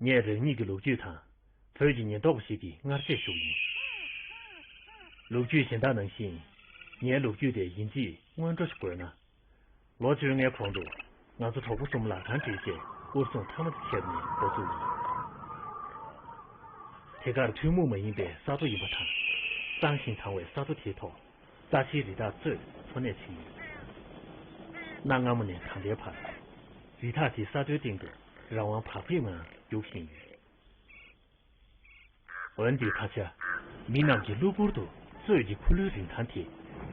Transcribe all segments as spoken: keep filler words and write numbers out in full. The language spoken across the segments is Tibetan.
ངས་རང་ཉིད་ཀྱི་ལོ་རྒྱུས་དང་བོད་ཀྱི་ཉེན་རྟོག་པ་ཞིག་གི་མངར་ཆས་ཞུ་གི་ཡིན། ལོ་རྒྱུས་གཞན་དག་ནང་བཞིན་ངའི་ལོ་རྒྱུས་དེ་ཡིན་གཅིག་སྔོན་འགྲོ་ཞིག་དགོས་ན། ལོ་བཅོ་ལྔའི་གོང་དུ་ང་ཚོ་གྲོགས་པོ་གསུམ་ལམ་སང་བྲལ་རྗེས་དབུགས་སྲུང་མཐའ་མ་དེ་ཁྱེར་ནས་འགོ་བཙུགས་ཡིན། དེ་གར་ཐུན་མོང་མ་ཡིན་པའི་ས་རྡོ་ཡིན་པ་དང་། གཙང་ཞིང་དྭངས་བའི་ས་རྡོ་དེའི་ཐོག་རྩ་ཆེའི་རི་དྭགས་གཙོས་འཚོ་གནས་བྱེད་ཀྱི་ཡོད། གནའ་སྔ་མོ་ནས་ད་ལྟའི་བར་རི་དྭགས་དེ་ས་རྡོའི་སྟེང་དུ་རང་དབང་བག་ཕེབས་ངང་རྒྱུག་བཞིན་ཡོད། འོན་ཏེ་ད་ཆ་མི་རྣམས་ཀྱིས་གློ་བུར་དུ་གཙོད་ཀྱི་འཁོར་ལོའི་རིན་ཐང་དེ་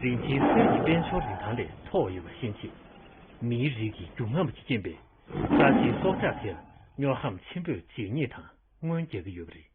རིན་ཆེན་གསེར་གྱི་དཔལ་འབྱོར་རིན་ཐང་ལས་མཐོ་བ་ཡོད་པ་ཤེས་རྗེས། མིའི་རིགས་ཀྱི་རྒྱུ་རྔམ་གྱི་རྐྱེན་པས་རྩ་ཆེའི་སྲོག་ཆགས་དེར་སྨྱོ་ཧམ་ཆེན་པོས་རྗེས་སྙེག་དང་རྔོན་རྒྱག་གི་ཡོད་པ་རེད།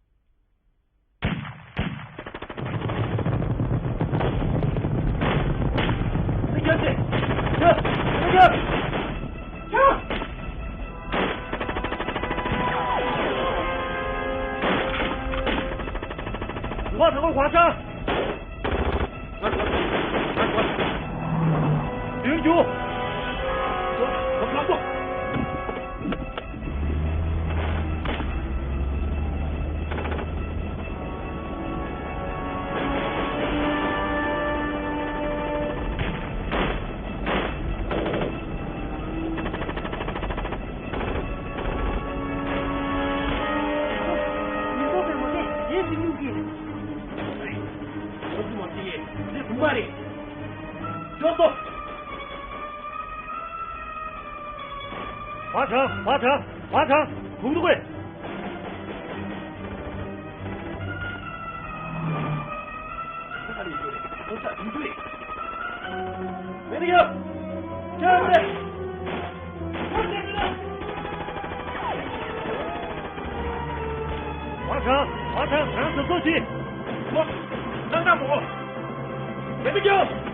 བ་དྲང་། བ་དྲང་། བ་དྲང་། བུང་དུ་ཁོས། བ་དྲང་། བ་དྲང་། རང་ཚོ་ཚོ་ཞིག་ལོ། ནང་ནང་མོ། དེ་མི་རྒྱུ།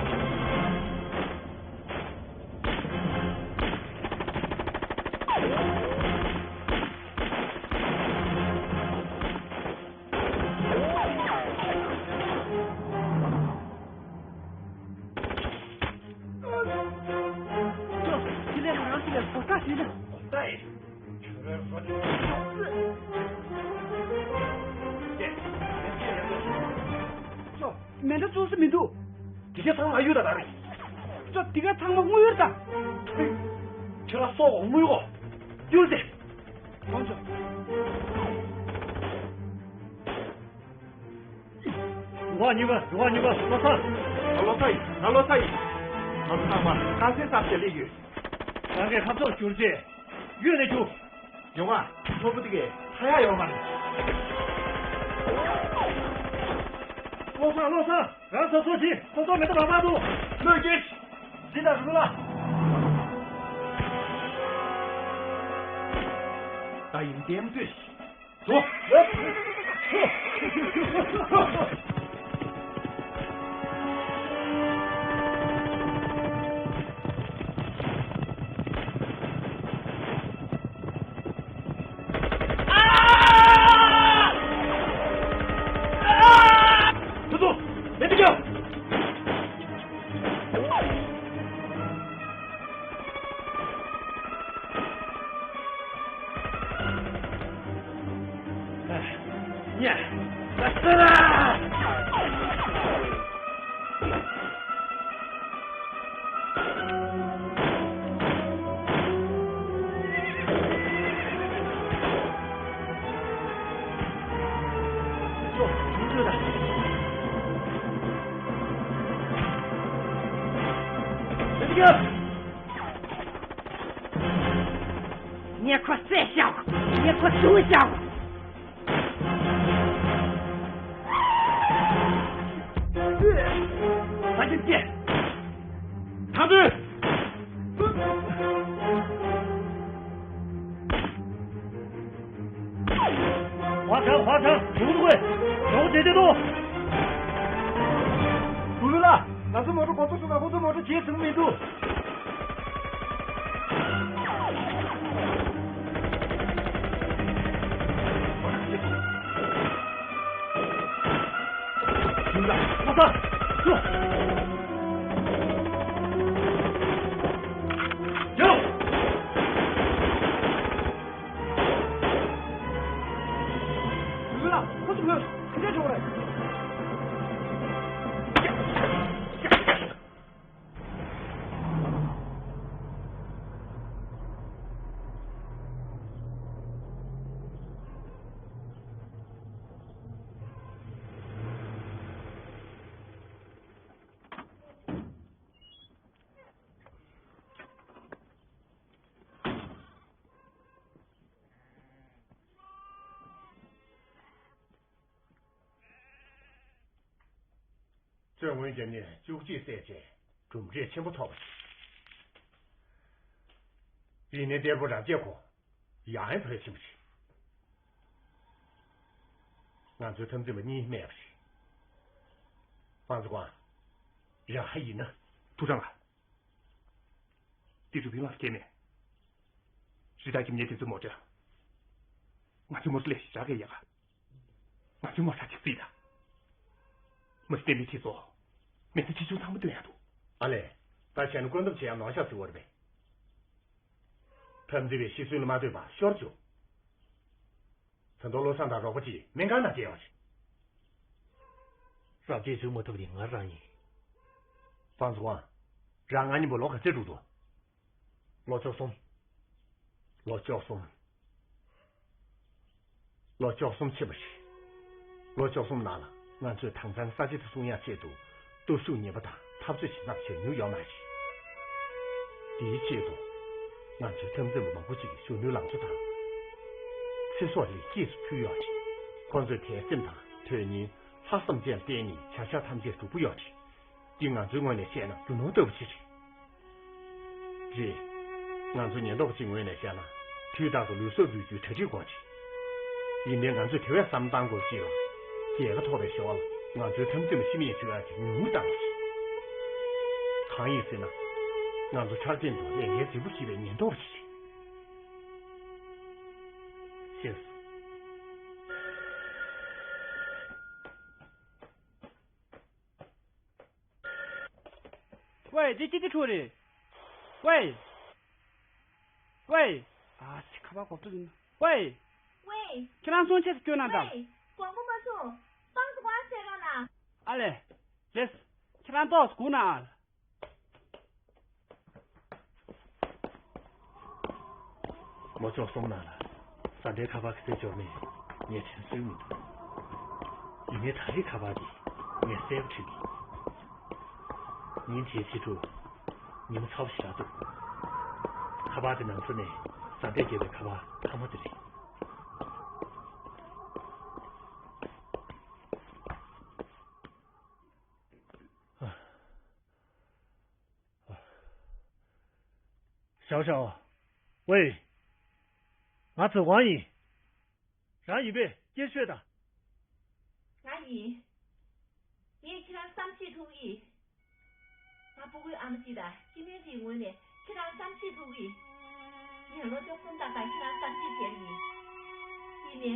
མེ་མདའ་བཙུགས་ས་མི་འདུག་དེ་ག་ཚང་མ་གཡུག་ད་ར་རེད། ཅོ། དེ་ག་ཚང་མ་དངུལ་ད། ཁྱེད་རང་སྲོག་དངུལ་གོ་གཡུག་དེ། ཁོང་ཚོ། འདུག་ག་གཉིས་པ། འདུག་ག་གཉིས་པ། ལོ་ཙཱ། ང་ལོ་ཙཱ་ཡིན། ང་ལོ་ཙཱ་ཡིན། ང་ཚོ་ཚང་མ་ཁ་སེང་ཚབ་བྱས་སླེབས་ཡོད། རང་གིས་ཁ་ཕྱོགས་བསྒྱུར་རྗེས་གཡུལ་ལས་རྒྱུ། ཡོང་ང་། ཚོགས་པ་དེ་གས་ཐ་ཡག་ཡོད་མ་རེད། བློ་བཟང་། བློ་བཟང་། རང་ཚོ་ཚོ་གྱིས་ཁོ་ཚོ་མེ་མདའ་འབག་འབག་འདུག་བློས་བཀལ། འདི་ལྟར་རུ་ལ། ད་ཡིན་ལྟད་མོ་ལྟོས་ཤིག་འགྲོ། ཁྱོད་ཚོ་མེ་མདའ་རྒྱག་ངས་ཁོ་བསད་བཞག་ངས་ཁོ་བརྡུངས་བཞག་ད་གིན་ཏེ། ད་དུས། ཧ་ཅང་། ཧ་ཅང་། ཡོང་འདུག་གས། ཡོང་བྱེད་དེ་འདུག་ལུ་ལུ་ལགས། ང་ཚོ་མོ་ཊ་འགོ་བཙུགས་སོང་ན་ཁོ་ཚོ་མོ་ཊ་བརྗེད་ཟིན་མི་འདུག་རྩོད་རྔོན་བརྒྱབ་ནས་བཅུ་གཅིག་བསད་རྗེས་གྲུབ་འབྲས་ཆེན་པོ་ཐོབ་པ་རེད། ཡིན་ནའི་གཏེར་པོ་རབ་རྒྱས་ཁོ་ཡང་ཡང་ཕལ་ཆེན་པོ་རེད། ང་ཚོའི་འཐབ་འཛིང་པ་གཉིས་རྨས་པ་རེད། ཧྥང་ཙི་ཀོང་། རང་ཧ་ཡིན་ན། ཐུགས་དྲང་ལ། ཏི་ཀྲུ་པིན་ལགས་སྐྱེས་ནས། རི་དྭགས་ཀྱི་མྱེ་དེ་ཚོའི་མོ་ཊ། ང་ཚོའི་ངོ་ཚ་ལས་ཞག་གི་ཡག་ང་ཚོའི་ངོ་ཚ་ཅིག་རྩིས་དང་། མ་གཞི་དེ་མི་ཁྱེད་ཚོ། མི་ཚེ་ཆེ་ཆུང་ཚང་མ་སྟོན་ཡག་འདུག་ཨ་ལས། ད་བྱས་ན་བཀོད་འདོམས་བྱེད་ཡག་ནོར་ཤག་ཟེར་བ་རེད་པས། འཐབ་འཛིང་པའི་ཤི་གསོན་ལ་མ་ལྟོས་པར་ཤོར་བཅུག་ད་དུང་བློ་བཟང་དང་རོགས་པ་གཅིག་སྨན་ཁང་ནང་བསྡད་ཡོད་རེད། རབ་རྒྱས་བྱུང་མ་ཐུབ་ནི་ང་རང་ཡིན། ཧྥང་ཙི་ཀོང་། རང་ང་གཉིས་པོ་ལོ་ག་ཚོད་འགྲོ་འདུག་ལོ་བཅུ་གསུམ། ལོ་བཅུ་གསུམ། ལོ་བཅུ་གསུམ་ཕྱིན་པ་རེད། ལོ་བཅུ་གསུམ་ནང་ལ་ང་ཚོས་དྭངས་གཙང་ས་ཆ་དེ་སྲུང་ཡག་ཆེད་དུ་སྟོབས་ཤུགས་ངེས་པ་དང་འཐབ་རྩོད་ཇི་ཙམ་བྱས་མྱོང་ཡོད་མ་རེད། དེའི་ཆེད་དུ་ང་ཚོའི་འཐབ་འཛིང་པ་མང་པོ་ཅིག་གཞོན་ནུའི་ལང་ཚོ་དང་། ཚེ་སྲོག་ལ་གཅེས་སུ་ཕུལ་ཡོད་རེད། ཁོ་ཚོས་དད་སེམས་དང་དོན་གཉེར། ལྷག་བསམ་བཅས་ལ་བརྟེན་ནས་བྱ་གཞག་ཐམས་ཅད་སྒྲུབ་ཀྱི་ཡོད་རེད། འདི་ང་ཚོའི་ངོས་ནས་བཤད་ན་རྒྱུ་ནོར་ལྟ་བུ་ཞིག་རེད། རེད། ང་ཚོ་ཉེན་རྟོག་པ་ཅིག་ངོས་ནས་བཤད་ན། དུས་རྟག་ཏུ་ལུས་སྲོག་འབུལ་རྒྱུའི་གྲ་སྒྲིག་དགོས་རེད། ཡིན་ནའི་ང་ཚོས་དེ་བས་བསམ་བློ་གཏང་དགོས་ཅིག་ལ། རྒྱལ་ཁ་ཐོབ་པའི་ཞོར་ལ་ང་ཚོའི་འཐབ་འཛིང་པ་ཤི་རྨས་བྱུང་ཡག་དེ་ཉུང་ཉུང་བཏང་དགོས་རེད། གང་ཡིན་ཟེར་ན། ང་ཚོ་འཆར་ཅན་དུ་ལས་འགན་ལྗིད་པོ་བགྱིས་པའི་ཉེན་རྟོག་པ་ཞིག་རེད། ཤེས་སོང་། ཝེ། འདི་ཅི་སྟེ་འཁྲུག་རེད། ཝེ། ཝེ། ཨ་ཙི། ཁ་པར་གོ་ཐུབ་ཡིན། ཝེ། ཝེ། ཁྱེད་རང་སོང་ཆེད་དུ་སྐྱོད་ན་འདྲ། ཝེ། དགོངས་པ་མ་ཚོམས། ཧྥང་ཙི་ཀོང་བཤད་རོགས་གནང་། ཨ་ལས། ལེས། ཁྱེད་རང་ཏོག་ཙམ་སྒུག་གནང་ཨ། ལོ་བཅུ་གསུམ་ནང་ལ་བཟའ་ཟླའི་ཁ་པར་གྱི་རྩེད་འཇོར་ནས་ངས་དྲན་སྲོལ་མི་འདུག་ཡིན་ནའི་ད་རེས་ཁ་པར་འདི་ངས་གསལ་པོ་དྲན་གྱི། ཉིན་དེའི་ཕྱི་དྲོ་ཉིན་མོ་ཚ་པོ་ཞིག་རག་འདུག་ཁ་པར་དེ་ནང་ཚུད་ནས་བཟའ་ཟླས་བརྒྱབ་པའི་ཁ་པར་མཐའ་མ་དེ་རེད། ཞའོ་ཞའོ། ཝེ། ང་ཚོ་ཝང་ཡིན། རང་ཡིན་པས་སྐད་ཤོད་དང་། ང་ཡིན། ངས་ཁྱེད་རང་བསམ་ཤེས་ཐུབ་ཀྱི། ང་སྤུ་གུའི་ཨ་མ་ཅིག་དང་སྤྱི་སྨན་དེའི་ངོས་ནས་ཁྱེད་རང་བསམ་ཤེས་ཐུབ་ཀྱི། ངས་ལོ་བཅུ་གསུམ་ཏག་ཏག་ཁྱེད་རང་བསམ་ཤེས་བྱས་ཡིན། ཡིན་ནའི།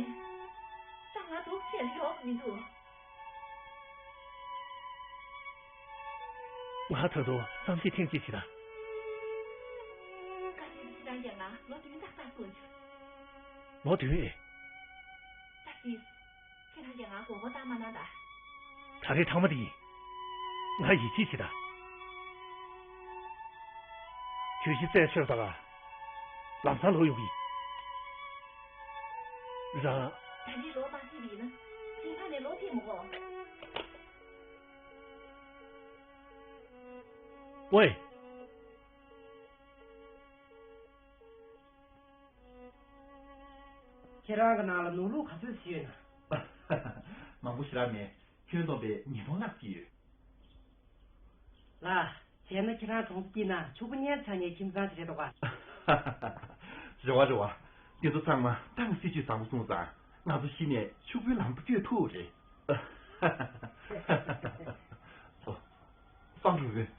ད་ང་སྡུག་ཆེར་ཡོང་མི་འདུག་ང་ད་དུང་བསམ་ཤེས་ཐེངས་གཅིག་བྱེད་དང་། ཁ་ཤས་ཀྱིས་ཁྱེད་རང་གིས་ང་ལོ་བདུན་ཏག་ཏག་གསུངས་བྱུང་། ལོ་བདུན་ཨེ། ད་ཅི། ཁྱེད་རང་གིས་ང་མགོ་སྐོར་བཏང་མ་གནང་ད། ད་རེས་ཐེངས་མ་འདི་ཡིན། ང་ཡིད་ཆེས་བྱེད་དང་། གྱོད་གཞི་རྩད་ཆོད་ད་ག་ལམ་སང་ལོག་ཡོང་གི་ཡིན། རང་། ད་རེས་ལོག་མ་ཕེབས་པ་ཡིན་ན་ཕྱི་ཁ་ནས་ལོག་ཕེབས་མི་དགོས། ཝེ། ཁྱེད་རང་གི་ནང་ལ་ནོར་ལུག་ག་ཚོད་ཅིག་ཡོད་ན། མང་པོ་ཞེ་དྲག་མེད། ཁྱོན་བསྡོམས་པས་ཉིས་སྟོང་ལྷག་ཅིག་ཡོད། ལགས། བྱས་ན་ཁྱེད་རང་གྲོང་ཚོ་དཀྱིལ་ན་ཕྱུག་པོ་གཉེར་ཚར་མཁན་ཁྱིམ་ཚང་ཞིག་རེད་འདུག་ག། རེད་བ་རེད་བ། དེ་ཚོ་ཚང་མ་ཏང་གི་སྲིད་ཇུས་བཟང་པོ་སོང་ཙང་ང་ཚོ་གཞི་ནས་ཕྱུག་པོའི་ལམ་དུ་བསྐྱོད་ཐུབ་རེད། ཨོ། སང་ཀྲུའུ་རེད།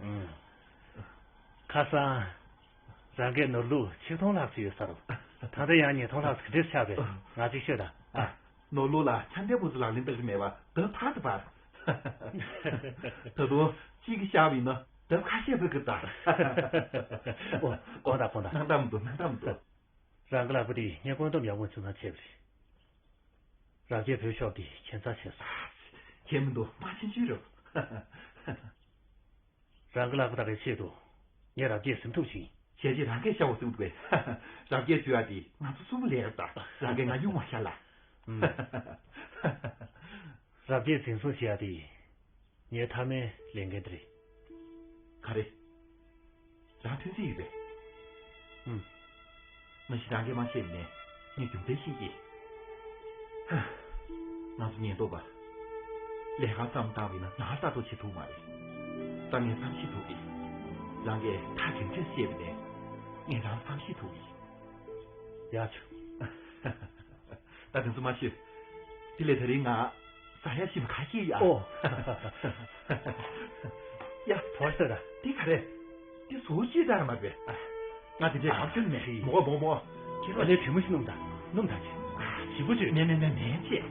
ཨང་། ཁ་སང་། རང་གིས་ནོར་ལུག་ཆིག་སྟོང་ལྷག་ཙམ་ཡོད་ས་རུ། ད་ལྟ་ཡང་ཉིས་སྟོང་ལྷག་ཙམ་ག་འདྲས་ཆགས་པས་ང་ཅིག་ཤོད་དང་། ཨ། ནོར་ལུག་ལ་ཆ་འདྲ་པོ་ཚོ་ལག་ལེན་བསྟར་གྱི་མེད་པ་ད་ཕར་དུ་བར། ད་དུང་གཅིག་གིས་བཞག་པ་ཡིན་ན་ད་ཁ་ཤས་བུད་གི་ད། ཨོ། དགོངས་དག་དགོངས་དག་སྣང་དག་མི་འདུག་སྣང་དག་མི་འདུག་རང་གི་ལག་པ་དེ་ངས་བཀོད་འདོམས་ཡག་པོ་བྱུང་ཙང་བྱས་པ་རེད། རབ་རྒྱས་བུད་ཤོག་དེ་ཁྱད་མཚར་ཆེ་སོང་། ཁྱད་མི་འདུག་མ་ཕྱིན་ཆོད་རེད། རང་གི་ལག་པ་ད་གའི་ཆེད་དུ་ངས་རབ་རྒྱས་ཟིན་ཐུབ་ཕྱིན། བྱས་རྗེས་རང་གིས་ཤ་བོ་ཟིན་དགོས། རབ་རྒྱས་བཟོ་ཡ་དེ་ང་ཚོ་གསུམ་ལས་རབ་ད་རང་གིས་ང་ཡོང་བ་ཤ་ལ། ཨུམ། རབ་རྒྱས་འཛིན་བཟུང་བྱེད་ཡ་དེ་ངའི་མཐའ་མའི་ལས་འགན་དེ་རེད། ག་རེ། རང་ཐོན་རྩིས་ཡོད་པས། ཨུམ། མ་གཞི་རང་གིས་མ་བཤད་ནས་ངས་རྒྱུ་མཚན་ཤེས་ཀྱི། ཧ། ང་ཚོ་ཉེན་རྟོག་པ། ལས་ཀ་བསམ་བཏང་བས་ན་ང་ལྟ་རྟོག་བྱེད་ཐུབ་མ་རེད། ད་ངས་བསམ་ཤེས་ཐུབ་ཀྱི། རང་གིས་ཐག་རིང་ཆེར་བཤད་པ་ནས་ངས་རང་བསམ་ཤེས་ཐུབ་ཀྱི། ཡག་བྱུང་། ད་དེ་ཚོ་མ་ཤོད། དེ་ལས་ད་རིང་ང་ཟ་ཡ་ཞིམ་པོ་ཁ་ཤས་ཡོད་ཨ། ཨོ། ཡ། བོར་ས་ར། དེ་ག་རེད། དེ་ཟུར་ཅིག་ལྟར་མ་རེད། ཨ། ང་དེ་འདྲའི་གང་ཤོད་མེད། ཧི། མོ་ག་མོ་མོ། ཁྱེད་རང་ལས་དྲི་མ་ཞིག་སྣོམ་དང་། སྣོམ་དང་ཅི། ཞིམ་པོ་བྱོས། མེད་མེད་མེད་མེད་ཅེས།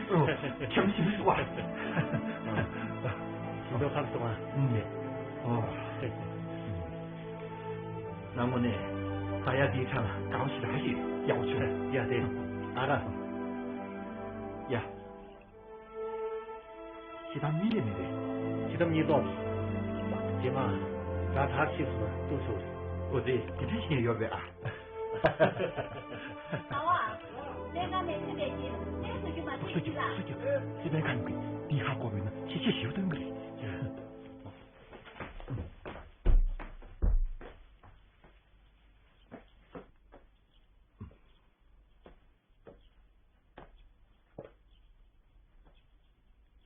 ཨོ། ཁྱམས་ཞིམ་པོ་བ། ཞིམ་པོ་ཁམས་སོང་ཨ། ཨུམ། ཨོ། ང་དངོས་གནས་ད་ཡ་དེའི་ཆ་ལ་དགའ་བ་ཞིག་རག་ཞིག་ཡག་པོ་བྱུང་། ཡ་དེ། ཨ་ར། ཡ། ཤི་དམ་གཉིས་རེད་མི་རེད། ཤི་དམ་གཉིས་ཏོག་རྗེས་མ་ད་ཐག་ཆོད་སོང་ན་ཏུ་སོ་རེད། ཨོ་དེ་དེ་འདྲ་ཞིག་ཡོད་པས་ཨ། ཨ་བ། ལས་ཀ་མེད་ཚེ་བས་ཀྱི་ལས་བཟོ་རྒྱུ་མ་བྱེད་ཀྱི་ལ། སི་པན་ཁང་གི་དེ་ཧ་གོ་བས་ན་ཤེས་ཤེས་ཞིབ་སྟོན་གི་རེད།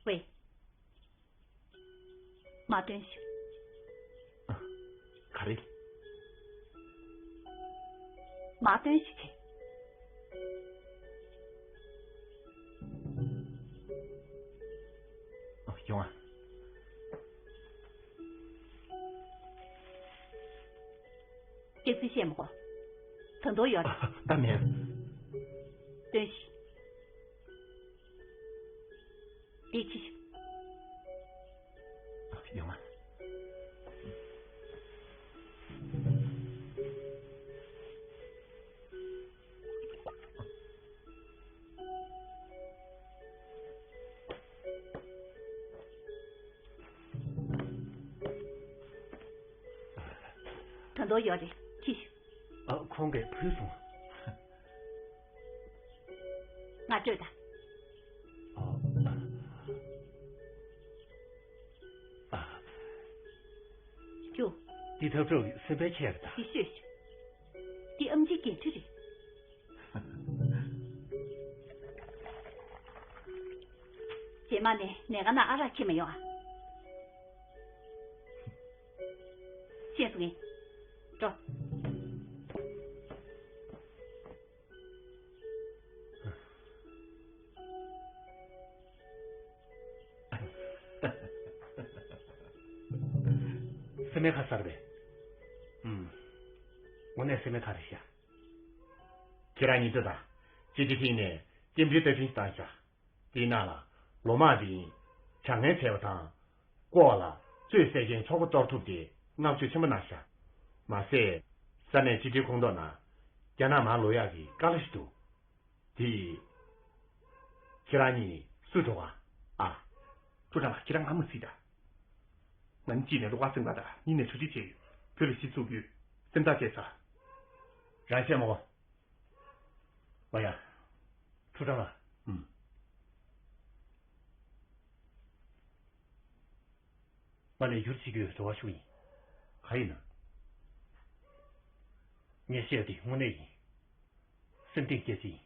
ཝེ། མ་སྟོན་ཞིག་ག་རེ། མ་སྟོན་ཞིག་གི། ཡོང་ཨ། སྐྱེ་ཚུལ་བཤད་མི་དགོས། ད་དུང་ཡོད་རེད། ད་མེད། སྟོན་ཞིག་འདི་ཅི་ཞིག་ཡོང་ང་། ད་དུང་ཡོད་རེད། ཅི་ཞིག་ཨ། ཁོང་གིས་ཕུལ་སོང་། ང་སྤྲོད་དང་། ཨ། ཨ། ཅུ། འདི་ཐབ་གྲོགས་ཀྱི་སེམས་པའི་ཆེད་རེད་ད། འདི་ཤོད་ཤོད། འདི་ཨམ་ཆིའི་འགན་འཁྲི་རེད། རྗེས་མ་ནས་ནས་ཀ་ན་ཨ་རག་ཁྱེར་མ་ཡོང་ཨ། ཤེས་སོང་ངས། འགྲོ། སེམས་མེད་ཁ་གསར་པས། ཨུམ། དངོས་གནས་སེམས་མེད་ཁ་རེད་ཤག་ཁྱེད་རང་གཉིས་ཚོ་དང་སྤྱི་བདེ་ཐིང་ནས་སྐྱེམས་འདྲི་ལྟ་གྲིན་ཞིག་བཏང་ཤག་དེའི་ནང་ལ་ལོ་མང་དེ་ཡིན་བྱ་ངན་བྱས་པ་དང་། ལྐོག་ལ་རྩོད་བསད་མཁན་ཚོགས་པ་གཏོར་ཐུབ་སྟེ་བསྔགས་བརྗོད་ཆེན་པོ་གནང་ཤག་མ་ཟད་ས་གནས་སྤྱི་བདེའི་ཁོངས་གཏོགས་ནང་རྒྱ་ནག་མར་ལོག་ཡག་གི་དཀའ་ལས་ཤིག་འདུག་དེ་ཡིས། ཁྱེད་རང་གཉིས་སུ་འགྲོ་བ། ཨ། ཁྲུ་ཁྲང་ལགས་ཁྱེད་རང་ང་མ་གཟིགས་དང་། ང་གཉིས་གཅིག་ནས་བློ་དཀར་སེང་དཀར་དང་གཉིས་ནས་གྲ་སྒྲིག་བྱས་ཡོད། བོད་ལ་གཞི་བཙུགས་རྒྱུའི་སེམས་ཐག་བཅད་ཚར། རང་བཤད་མ་གོ། ཝ་ཡ། ཁྲུ་ཁྲང་ལགས། ཨུམ། ང་ལས་འགྱུར་བྱེད་རྒྱུའི་རེ་བ་ཞུ་ཡིན། ག་ཡིན་ན། ངས་བཤད་དེ་དངོས་གནས་ཡིན། སེམས་གཏིང་སྐྱེ་ཅི་ཡིན།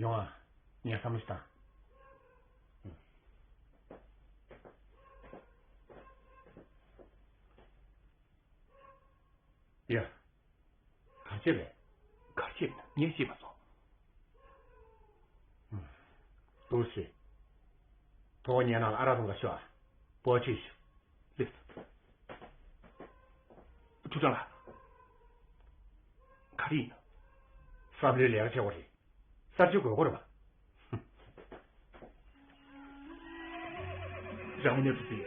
ཡོང་ཨ། ངས་བསམ་བློ་ཞིག་བཏང་། ཡ། གར་བྱེད་རེད། གར་བྱེད་ངས་ཤེས་པ་སོང་། ཏུ་སི། ཐོག་ཉལ་ནང་ལ་ཨ་རག་འཐུང་ག་ཤོག་ཨ། པོ་ཆེ་ཤོག་ལེགས། ཁྲུ་ཁྲང་ལགས། ག་རེ་ཡིན། བསམ་བློའི་ལས་ཀ་བྱེད་དགོས་རེད། གསར་བརྗེ་དགོས་མཁོ་རེད་པ། རང་ངོ་ནས་ཐུག་ཟིན་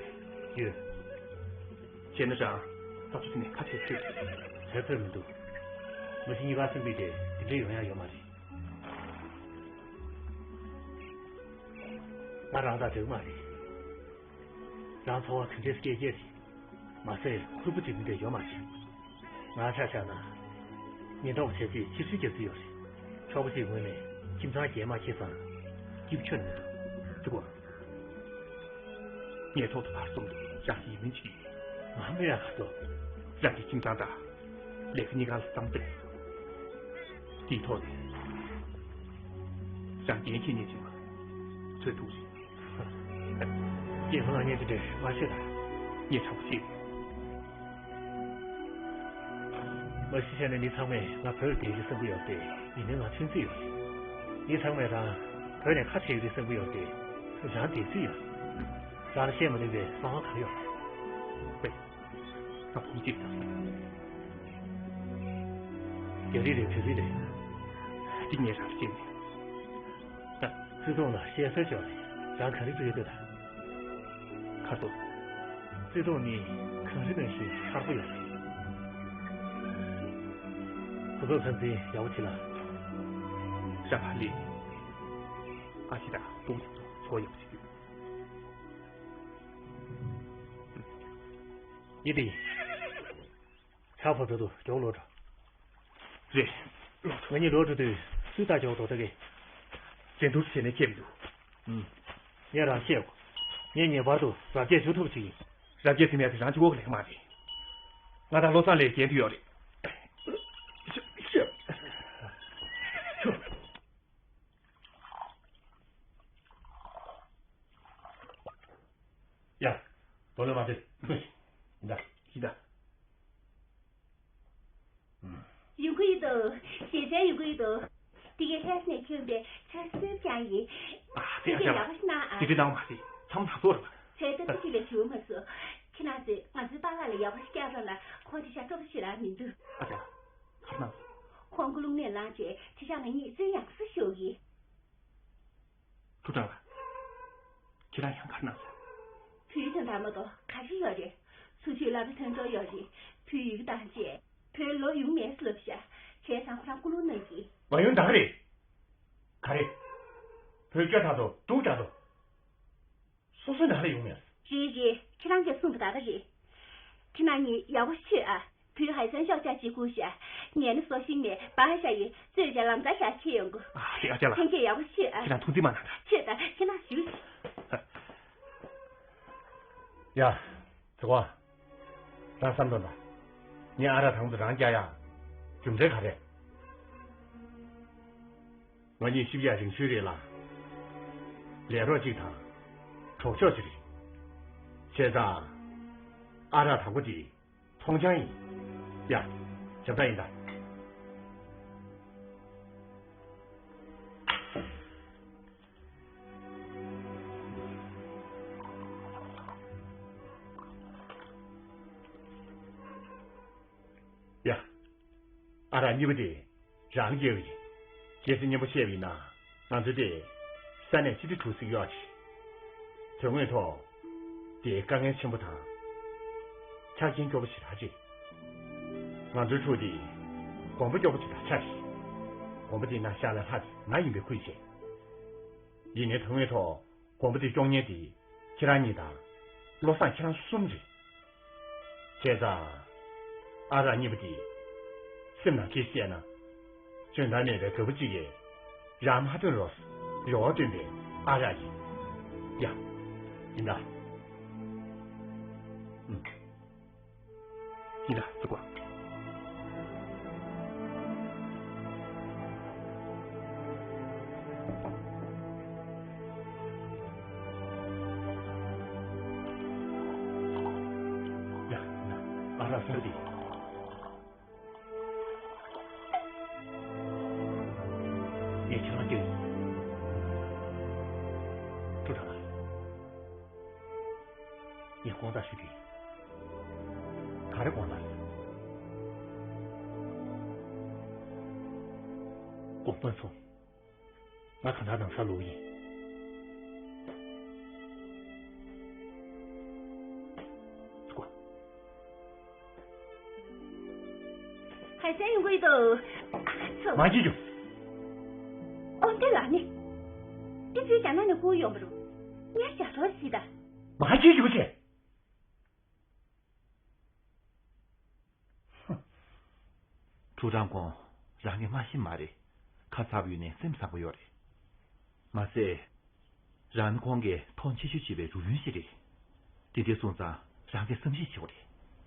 ཡོད། བྱས་ན་རང་ས་ཚོ་དེ་ནས་ཁ་ཆེ་ཆེ། བྱེད་ཐུབ་མི་འདུག་མི་ཚེ་གཉིས་ཀ་སེམས་པའི་གྲས་དེ་འདྲ་ཡོང་ཡ་ཡོད་མ་རེད། ང་རང་དང་འགྲིག་མ་རེད། རང་འཚོ་བ་ག་འདྲས་སྐྱེལ་རྒྱུ་རེད། མ་ཟད་ཁུར་པོ་སྒྲིག་མི་འདོད་ཡོད་མ་རེད། ང་ཆ་བཞག་ན། ཉེན་རྟོག་བྱས་རྗེས་ཕྱིར་བཤོལ་རྒྱག་རྩིས་ཡོད་རེད། གྲོགས་པོ་གཅིག་ངོས་ནས་ཁྱིམ་ཚང་རྒྱས་མ་ཁྱེར་ཙང་། སྐྱིད་ཆོད་ནས་འདུག་གོ། ངས་ཐོག་ཏུ་བར་གསུམ་དུ་ཞག་གཅིག་ཡིན་མིན་ཅིག་ཡིན། ང་མི་ཡག་ག་ཏོ། རང་གི་ཁྱིམ་ཚང་དང་། ལས་ཀ་གཉིས་ཀ་ལ་བསམ་བཏང་ཡོད། དེའི་ཐོག་ནས་རང་འགན་འཁྱེར་མཁན་ཅིག་མ་ཚོད་ཐུག་རེད། སྐྱེས་ཕོ་ལ་ངས་དེ་འདྲ་མ་བཤད་ད། ངས་དྲང་པོ་བཤད། མ་གཞི་བྱས་ན་མི་ཚང་མས་ང་བོད་ལ་བསྡད་རྒྱུ་བསམ་གྱི་ཡོད་རེད། ཡིན་ནའི་ང་ཚུན་ཆད་ཡོད་རེད། མི་ཚང་མས་རང་བོད་ནས་ཁ་བྲལ་གྱི་རེད་བསམ་གྱི་ཡོད་རེད། རང་བསྡད་རྩིས་ཡོད་རེད། རང་ལ་བཤད་མ་ནུས་པའི་བསམ་བློ་ག་རེ་ཡོད་རེད། ང་བུ་གཅིག་དང་། རྒྱ་རིགས་རེད་བོད་རིགས་རེད། འདི་ངས་རང་ལ་བཤད་མེད། བརྩེ་དུང་ལ་བཤད་སྲོལ་ཅིག་ཡོད་རེད། རང་ག་རེ་བྱེད་ཀྱི་འདུག་ད། ཁ་སོ། བརྩེ་དུང་ནི་གངས་རི་ནང་བཞིན་མཁར་པོ་ཡོད་རེད། བུ་ཚོ་ཚང་འཛིན་ཡག་པོ་བྱེད་ལ། ཤ་ཁ་ལི། ཨ་ཤི་དང་སྟོང་ཚོ་ཡག་པོ་བྱེད་རྒྱུ། ཡིན་ཏེ། ཆག་ཕོ་ཚོ་དུ་མགྱོགས་ལོག་འགྲོ། རེད། ང་གཉིས་ལོག་འགྲོ་དུས་སུས་ལྟ་མགྱོགས་འགྲོ་ད་གི། འགྲན་བསྡུར་བྱས་ནས་ཁྱེར་མི་འདུག་ཨུམ། ངས་རང་བཤད་གོ། ངས་ངེས་པར་དུ་རབ་རྒྱས་བྱུང་ཐུབ་ཅིག་ཡིན། རབ་རྒྱས་ཟིན་ཡ་དེ་རང་གཅིག་པོ་གི་ལས་ཀ་མ་རེད། ང་དང་བློ་བཟང་ལགས་འགན་དུ་ཡོད་རེད། ཤོག་ཤོག་ཡ། དོ་ལོ་མ་དེ། ཡིན་ད། ཡིན་ད། ཡོང་གི་ཡོད་དོ། ཞེ་ཆེན་ཡོང་གི་ཡོད་དོ། དེ་གའི་ལྷས་ནས་ཁྱོད་པའི་ཆར་སོས་ཀྱང་ཡིན། ཨ་དེ་ཡག་ཡག་ལ། ཡག་པོ་ཞིག་གནང་ཨ། དེ་དེ་དང་མ་རེད། ཚང་མ་ལ་སོགས་རེད། ཚེ་ད་ཐུགས་ཀྱི་ལས་བྱུང་མ་སོང་། ཁྱེད་རང་ཚོས་ང་ཚོའི་པཱ་ལགས་ལ་ཡག་པོ་ཞིག་བསྐྱལ་རོགས་ལ། ཁོང་དེ་ཤ་སྤྲོ་པོ་ཞིག་རང་མི་འདུག་ཨ་ཅག་གར་ནང་། ཁོང་ཀུ་ལུང་ནས་ལངས་རྗེས་དེ་ཤ་ང་གཉིས་བཙོན་ཡང་སུ་ཤོག་གི། ཐུབ་དྲག་ལ། ཁྱེད་རང་ཡང་གར་ནང་ས། བོད་ཡིག་དང་འདྲ་མ་གཏོགས་ག་རེ་ཡོད་རེད། ཚུར་ཕྱིན་སློབ་གྲྭ་ཐོན་འགྲོ་ཡོད་རེད། བོད་ཡིག་དང་བཅས། བོད་ལོག་ཡོང་མེད་ཟེར་ལབ་ཤག་བྱས་ཙང་ཁོ་རང་ཀུ་ལུང་ནང་གི། མ་ཡོང་ད་ག་རེད། ག་རེ། བོད་སྐྱོ་ད་དོ་སྡུག་ད་དོ། སོ་སོའི་ནང་ལ་ཡོང་མེད། རེད་རེད། ཁྱེད་རང་གིས་གསུངས་པ་ད་ག་རེད། ཁྱེད་རང་གཉིས་ཡག་པོ་ཤོད་ཨ། བུ་ཧའི་སན་ཤོག་ཅག་ཅིག་བསྐུར་ཤག་ཉན་ནས་སོ་ཤིང་ནས་བང་ཤ་ཡི་བཙོས་བྱས་ལམ་ཀ་ཤག་ཁྱེར་ཡོང་གོ། ཨ་རེད་ཨ་ཅག་ལགས། ལྷན་རྒྱས་ཡག་པོ་ཤོད་ཨ། ཁྱེད་རང་ཐུགས་འཛིན་མ་གནང་དང་། ཤོད་དང་ཁྱེད་རང་ཞུ། ཡ། ཟེར་བ། རང་བསམ་དོན་དང་། ངས་ཨ་རག་དང་པོ་རང་རྒྱག་ཡ། རྒྱུ་མཚན་ག་རེ། ང་གཉིས་ཤི་བར་རིང་ཤོས་རེད་ལ། ལས་རོགས་གཅིག་དང་། གྲོགས་མཆོག་ཅིག་རེད། བྱས་ཙང་། ཨ་རག་དང་པོ་དེ་མཐོང་རྐྱང་ཡིན། ཡ། བྱབ་ད་ཡིན་ད། ཡ། ཨ་རག་གཉིས་པ་དེ་རང་སྐྱེལ་བ་ཡིན། གལ་སྲིད་སྙན་པོ་བཤད་པ་ཡིན་ན། ང་ཚོ་དེ་ས་གནས་སྤྱི་བདེ་དྲུག་ཟེར་གྱི་ཡོད་རེད། དོན་དངོས་ཐོག་དེ་དཀའ་ངལ་ཆེན་པོ་དང་། ཆ་རྐྱེན་སྐྱོ་པོ་ཞེ་དྲག་རེད། ང་ཚོའི་ཕྲུག་དེ་དགོན་པ་སྐྱོ་པོ་ཞེ་དྲག་ཆགས་རེད། དགོན་པ་དེའི་ནང་ཤག་ལས་ལྷག་དེ་ང་ཡིན་པའི་ཁུལ་བྱས། ཡིན་ནའི་དོན་དངོས་ཐོག་དགོན་པ་དེ་སྐྱོང་མཁན་དེ་ཁྱེད་རང་གཉིས་དང་། བློ་བཟང་ཁྱེད་རང་གསུམ་རེད། བྱས་ཙང་། ཨ་རག་གཉིས་པ་དེ་སེམས་ནང་ཁྱེད་བཤད་ན། འཇོན་ཐང་མེད་པའི་རྒད་པོ་གཅིག་གིས་རང་མ་ཐོན་རོགས། རེ་བ་བཏོན་པའི་ཨ་རག་ཡིན། ཡ། ཡིན་ད། ཨུམ། ཡིན་ད་ཙི་གོ། ཡ། ཡིན་ད། ཨ་རག་སེམས་དེ། ངས་ཁྱེད་རང་སྐྱོན་ཡིན། ཐུགས་དྲག་ལ། ངས་དགོངས་དག་ཞུ་རྒྱུ་ཡིན། ག་རེ་དགོངས་དག་ཟེར། དགོངས་པ་མཚུངས། ང་གང་ལྟར་ནང་སར་ལོག་གི་ཡིན། ཚུགས། ཧའི་སན་ཡོང་གི་ཡོད་དོ། ཨ་ཚོ། མ་བྱེད་རྒྱུ། ཨོ་འདི་ལ་ནི། འདི་ཚོའི་རྒྱ་ནག་ནས་བསྐུར་ཡོང་བ་རུ། ངས་རྒྱ་ཐོར་ཞིག་ད། མ་བྱེད་རྒྱུ་བྱེད། ཧུམ། ཀྲུའུ་ཀྲང་ཀོང་རང་གི་མ་ཤི་མ་རེད། ཁ་ཚ་པོ་ཡོད་ནས་སེམས་བཟང་པོ་ཡོད་རེད། མ་ཟད། རང་ནི་ཁོང་གིས་མཐོང་ཆེ་ཤོས་བྱེད་པའི་རུ་དཔོན་ཞིག་རེད། དེ་འདྲ་སོང་ཙང་རང་གིས་བསམ་ཤེས་བྱེད་དགོས་རེད།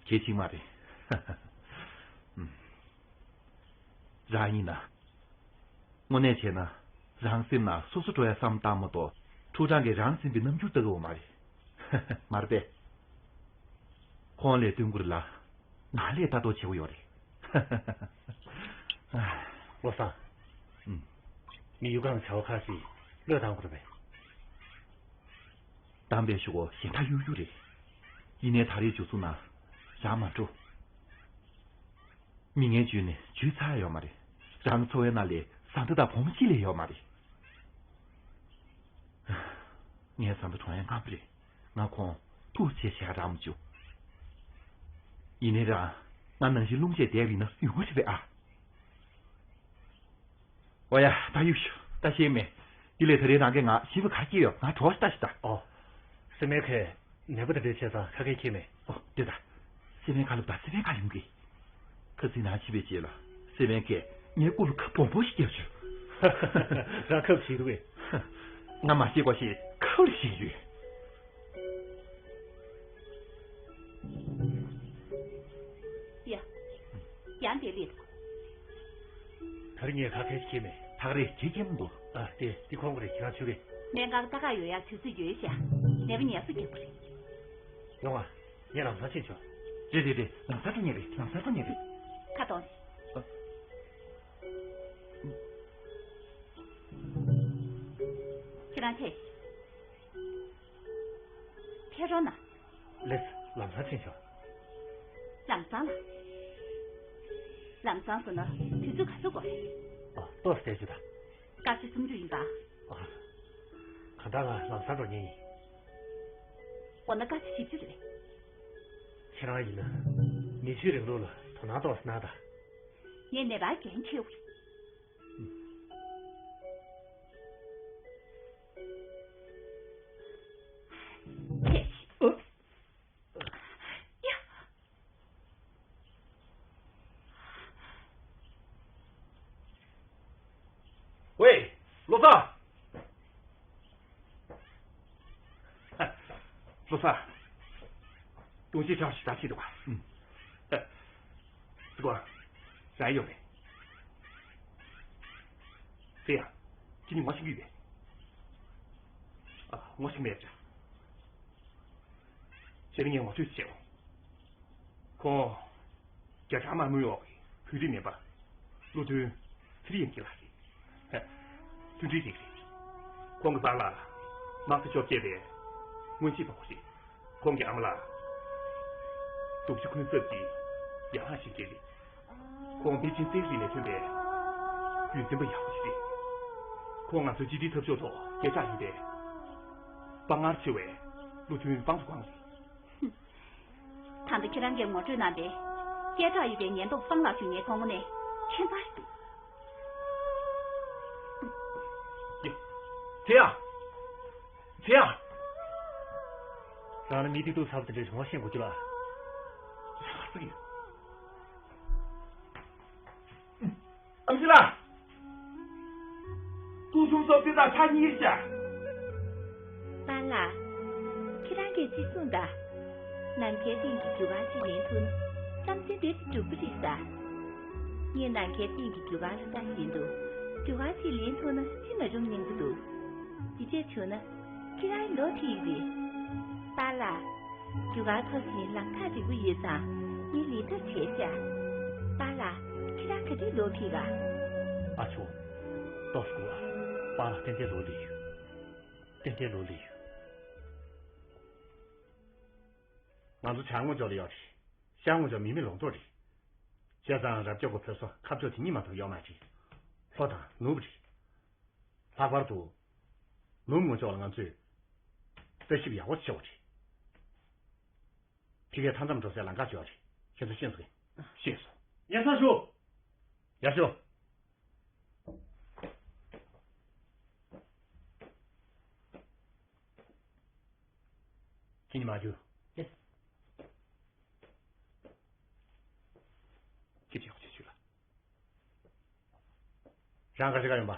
གལ་ཆེན་མ་རེད། ཨུམ། རང་ཡིན་ན། དངོས་གནས་བྱས་ན། རང་སེམས་ནང་སོ་སོ་འགྲོ་ཡ་བསམ་བཏང་མ་གཏོགས། ཕྲུག་རང་གིས་རང་ཟིན་པའི་རྣམ་འགྱུར་ལྟ་གི་ཡོད་མ་རེད། མ་རེད་པས། ཁོང་ལས་སྟོན་དགོས་རེད་ལ། ང་ལས་ལྟ་རྟོག་བྱེད་དགོས་ཡོད་རེད། བློ་བཟང་། ཨུམ། ངས་གཡུ་སྒང་བྱ་བ་ཁག་ཅིག་བློས་བཏང་དགོས་རེད་པས། གཏམ་དཔེ་ཞུ་གོ་ཞེ་དྲག་གཡུག་གཡུག་རེད། ཡིན་ནའི་ད་རེས་འཇུ་ཚུགས་ན་རང་མ་འགྲོ། མི་ངན་འཇུས་ནས་འཇུས་ཚར་ཡོད་མ་རེད། རང་འཚོ་བའི་ནང་ལས་བཟའ་ཟླ་དང་བུ་མོ་གཅིག་ལས་ཡོད་མ་རེད། ངའི་བཟའ་ཟླ་གྲོངས་ཡ་སྔ་པོ་རེད། ང་ཁོང་ཐུགས་རྗེ་ཆེ་ཞེ་དྲག་རག་མ་བྱུང་། ཡིན་ནའི་རང་ང་ནང་བཞིན་རླུང་བཅས་བསྡད་པ་ཡིན་ན་ཡོང་གི་རེད་པས་ཨ། ཨོ་ཡ། ད་གཡུག་ཞུ། ད་ཤེས་མེད། འདི་ལས་ད་རེས་རང་གིས་ང་ཤེས་པ་ག་སྐྱེས་ཡོད། ང་གྲོགས་ཤིག་ལྟ་ཞིག་ད། ཨོ། སེ་མའི་ཁའི་ནད་པ་དེ་འདྲའི་བྱས་ཙང་ཁ་སྐད་ཁྱེད་མེད། ཨོ་དེ་ད། སེ་མའི་ཁ་ལབ་ད་སེ་མའི་ཁ་ཡོང་གི། ཁ་སང་ང་ཕྱིན་པའི་རྗེས་ལ་སེ་མའི་ཁས་ངའི་སྐུ་ལ་ཁབ་སྦོམ་པོ་ཞིག་བརྒྱབ་བྱུང་། རང་ཁབ་ཞིག་འདུག་གས། ང་མ་ཤེས་གོ་ཞེས་ཁབ་ཞིག་ཡོད། ཡ། ཡང་དེ་ལས། ད་རིང་ངས་ཁ་ཁས་ཤིག་མེད། ཐག་རེད་ཁྱེད་ཁྱེད་མི་འདུག་ཨ་དེ་དེ་ཁོང་གི་རེད། ཁྱེད་རང་ཆུ་རེད། སྨན་ཁང་ལྟ་ག་ཡོང་ཡ་དུས་ཚོད་ཡོལ་ཤག་ནད་པ་ངལ་གསོ་རྒྱག་པ་རེད། ཡོང་ཨ། ངས་ལམ་སང་ཕྱིན་ཆོག་རེད་རེད་རེད། ལམ་སང་འགྲོ་ངེས་རེད། ལམ་སང་འགྲོ་ངེས་རེད། ཁ་གཏོང་། ཨ། ཁྱེད་རང་ཕེབས། ཕེབས་རོགས་གནང་། ལགས་སོ། ལམ་སང་ཕྱིན་ཆོག་ལམ་སང་ལ། ལམ་སང་ཟེར་ན་དུས་ཚོད་ག་ཚོད་འགོར་རེད། ཨ། ཏོག་ཙམ་བསྡད་བྱུང་ད། སྐར་ཆ་སུམ་ཅུ་ཡིན་པ། ཨ། གང་ལྟར་ང་ལམ་སང་འགྲོ་མཁན་ཡིན། འོ་ན་སྐར་ཆ་བཞི་བཅུ་རེད། ཁྱེད་རང་ཡིན་ན་མི་ཆོས་རིང་ལུགས་ལ་དོ་སྣང་ཏོག་ཙམ་གནང་དང་། ངས་ནད་པར་འགན་འཁྱེར་བ་ཡིན། ཨུ། ཝེ། བློ་བཟང་། བློ་བཟང་། ཏུང་ཅི་ཁྲང་ཞིག་ད་ཁྱེད་འདུག་ག་ཨུམ། སི་ཀོ། རང་ཡོང་རེད། ཚེ་ཡ། ཁྱེད་གཉིས་ངོ་ཤེས་ཀྱི་ཡོད་པས། ཨ། ངོ་ཤེས་མེད་ཅག་བྱས་ན་ངས་ངོ་སྤྲོད་བྱེད་འོང་། ཁོང་། རྒྱ་གར་དམར་མོའི་འོག་གི་བོད་རིགས་ནད་པ། བློ་མཐུན་ཚེ་རིང་དབྱངས་སྐྱིད་ལགས་རེད། མཐུན་སྒྲིལ་ཅིག་རེད། ཁོང་གི་པཱ་ལགས་དམག་སྡེ་བཅོ་བརྒྱད་པའི་སྔོན་གཤེགས་པ་ཁོ་རེད། ཁོང་གི་ཨ་མ་ལགས་སྡུག་ཅག་འཁོན་འཛིན་གྱི་ཡན་ལག་ཅིག་རེད། ཁོང་པེ་ཅིན་ཙེ་ཧྲི་ནས་ཐོན་པའི་རྒྱུན་འཛིན་པ་ཡག་པོ་ཞིག་རེད། ཁོང་ང་ཚོའི་སྤྱི་བདེའི་འཐབ་ཕྱོགས་ཐོག་སྐད་གྲགས་ཡོད་པའི་དཔའ་ངར་ཆེ་བའི་བློ་མཐུན་དཔང་དུ་བཀང་རེད། ད་ལྟ་ཁྱེད་རང་གིས་ངོ་སྤྲོད་གནང་པའི་སྐད་གྲགས་ཡོད་པའི་ཉེན་རྟོག་པ་དཔང་ལགས་ཞུ་ངའི་ཐོག་མ་ནས་ཁྱད་མཚར་ཞིག་འདུག་ཡ། ཚེ་ཡ། ཚེ་ཡ། རང་ལ་མི་སྡུག་སྡུག་ཚ་པོ་དེ་འདྲའི་རིང་བ་ཤེས་དགོས་རྒྱུ་ལ། ཡག་ས་ཡོད། ཨམ་ཆི་ལགས། ཏུའུ་ཆུང་སོགས་དེ་དག་ཕྱག་གཉིས་བྱ། པཱ་ལགས། ཁྱེད་རང་གིས་ཅི་གསུངས་དང་། ནམ་མཁའི་སྟེང་གི་རྒྱུ་སྐར་ཅིག་ལེན་ཐུབ་ན་བསམ་ཚུལ་འདི་འགྲུབ་ཀྱི་རེད་ཟེར། ངས་ནམ་མཁའི་སྟེང་གི་རྒྱུ་སྐར་ལ་ལྟ་བཞིན་དུ་རྒྱུ་སྐར་ཅིག་ལེན་ཐུབ་ན་ཅི་མ་རུང་སྙམ་གྱི་འདུག་དེ་འདྲས་བྱུང་ན་ཁྱེད་རང་ལོ་ཕིག་རེད། པཱ་ལགས། རྒྱུ་སྐར་ཐོབ་བཞིན་ལམ་ཐག་རིང་པོ་ཡོད་ཙང་ངས་ལས་ཐབས་བྱས་ཤག་པཱ་ལགས། ཁྱེད་རང་ག་དུས་ལོ་ཕིག་ག་ཨ་ཆོ། ཏོག་ཙམ་སྒུག་ཨ། པཱ་ལགས་ཏན་ཏན་ལོ་ལེགས་ཡོད། ཏན་ཏན་ལོ་ལེགས་ཡོད། ང་ཚོ་བྱང་ངོས་ཕྱོགས་ལ་ཡོད་རེད། ཤར་ངོས་ཕྱོགས་མི་མེད་ལུང་རྟོགས་རེད། བྱས་ཙང་རབ་སྐྱོར་གྱི་བོད་སོག་ཁ་ཕྱོགས་དེ་གཉིས་མ་གཏོགས་ཡོད་མ་རེད། ལྷོ་དང་ནུབ་རེད། ལྷག་པར་དུ། ནུབ་ངོས་ཕྱོགས་ལ་ང་ཚོས་ལྟ་ཞིབ་ཡག་པོ་བྱེད་དགོས་རེད། ཕ་གིར་མཐའ་མཚམས་འགྲོ་སའི་ལམ་ཁ་འབྱོར་བ་རེད། ཁྱེད་ཚོ་ཤེས་སོང་ངས། ཤེས་སོང་། ཡར་ས་ཞོག་ཡར་ཤོག་ཁྱེད་གཉིས་མ་རྒྱུགས། ལགས། ཁྱེད་ཀྱིས་ཡག་པོ་བྱས་བྱོས་ལ། རང་ག་རེ་ག་ཡོང་པ།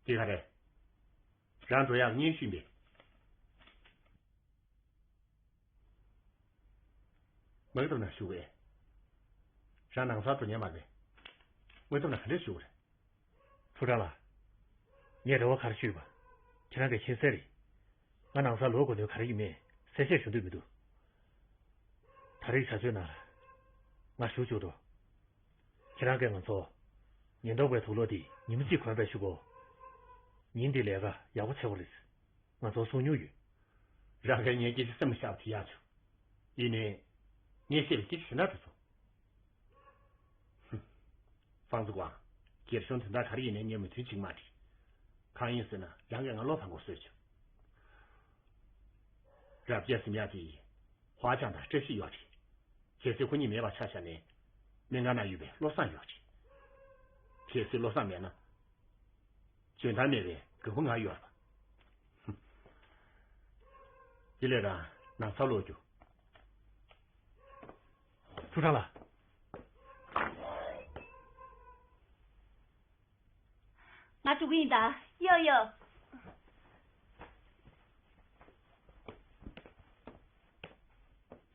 དེ་ག་རེ། རང་འགྲོ་ཡག་སྙན་ཞུ་ཡིན་པས། མ་གི་ཐོབ་ན་ཞུ་བས། ཡང་ནང་སར་འགྲོ་མཁན་མ་རེད། དངོས་འཛོམས་ལ་ག་འདྲས་ཞུ་དགོས་རེད། ཕུ་ཁྲང་ལགས། ངས་རེ་བ་ག་རེ་ཞུས་པ། ཁྱེད་རང་གིས་ཤེས་གསལ་རེད། ང་ནང་སར་ལོག་དགོས་དོན་ག་རེ་ཡིན་མིན་གསལ་བཤད་ཞུ་འདོད་མི་འདུག་ད་རེས་བྱ་སྤྱོད་ནང་ལ་ང་ཞུགས་ཆོག་འགྲོ། ཁྱེད་རང་གིས་ང་ཚོ་ཉེན་རྟོག་པའི་དུག་ལོག་འདི་ཉིན་མོ་གཅིག་གོན་པའི་གཞུག་གུ། ཉིན་འདི་ལས་ཀ་ཡག་པོ་བྱེད་པ་རེད། ང་ཚོ་གསུང་མྱོང་ཡོད། རང་གིས་ངའི་སྐད་ཆ་སེམས་ལ་བཞག་པ་དེ་ཡག་བྱུང་། ཡིན་ནའི། ངས་བཤད་པའི་སྐད་ཆ་ཞེ་དྲག་རེད་སོང་། ཧུམ། ཧྥང་ཙི་ཀུའང་། རྒྱལ་གཞུང་དོན་དག་ག་རེ་ཡིན་ནའི་ངས་མོས་མཐུན་བྱེད་ཀྱི་མ་རེད། གང་ཡིན་ཟེར་ན་རང་གིས་ང་བློ་ཕམ་དགོས་བཟོས་བྱུང་། རབ་རྒྱས་ཟེར་ཡག་དེ། ཧྭ་ཅང་དང་བཀྲ་ཤིས་ཡོད་རེད། གལ་སྲིད་ཁོ་གཉིས་མེད་པ་ཆ་བཞག་ན། སྨན་ཁང་ནང་ཡོད་པའི་བློ་བཟང་ཡོད་རེད། གལ་སྲིད་བློ་བཟང་མེད་ན། འཇོན་ཐང་མེད་པའི་རྒད་པོ་ང་ཡོད་རེད་པ། དེ་ལས་རང་ནང་སར་ལོག་རྒྱུ། ཕུ་ཁྲང་ལགས། ང་འགྲོ་གི་ཡིན་ད། ཡོ་ཡོ།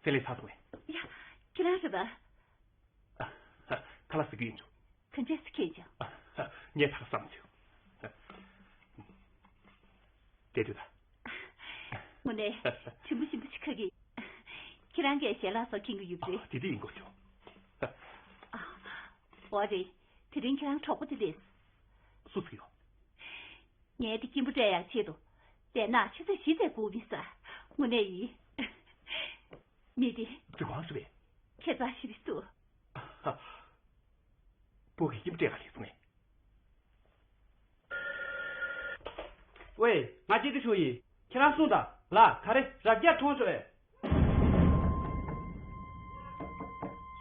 ཕེ་ལེ་ཚར་སོང་ངས། ཡ། ཁྱེད་རང་རེད་པ། ཨ། ཁ་ལག་ཟ་གི་ཡིན་འགྲོ། ག་འདྲས་སེ་ཁེལ་ཅིང་། ངས་ད་བསམ་བྱུང་། བསྡད་དུས་ད། དངོས་གནས་དྲིན་པོ་ཞིམ་པོ་ཞིག་ཁ་གི། ཁྱེད་རང་གིས་ཞལ་ལག་སོགས་མཁྱེན་གྱི་ཡོད་པ་རེད། དེ་དེ་ཡིན་དགོས་བྱུང་། ཨ། འོ་རེད། དེ་རིང་ཁྱེད་རང་གྲོགས་པོ་དེ་སླེབས། སུ་ཟིག་ཡོད། ངས་དེ་སྐྱིན་པོ་སྤྲད་ཡག་ཆེད་དུ། དེ་ན་ཆུ་ཚོད་བཞི་ཙམ་སྒུག་མི་ས། དངོས་གནས་ཡིན། མི་དེ། དེ་གང་སུ་རེད། ཁྱེད་ཚ་ཞིག་རེད་འདུག་སྤུ་གུ་ཡིན་སྤྲད་ག་ལས་སོང་ངས། ཝེ། ང་གཅིག་ཏུ་ཞུ་ཡིན། ཁྱེད་རང་གསུངས་དང་ལ་ག་རེ་རབ་རྒྱས་མཐོང་ཆོག་ཨེ།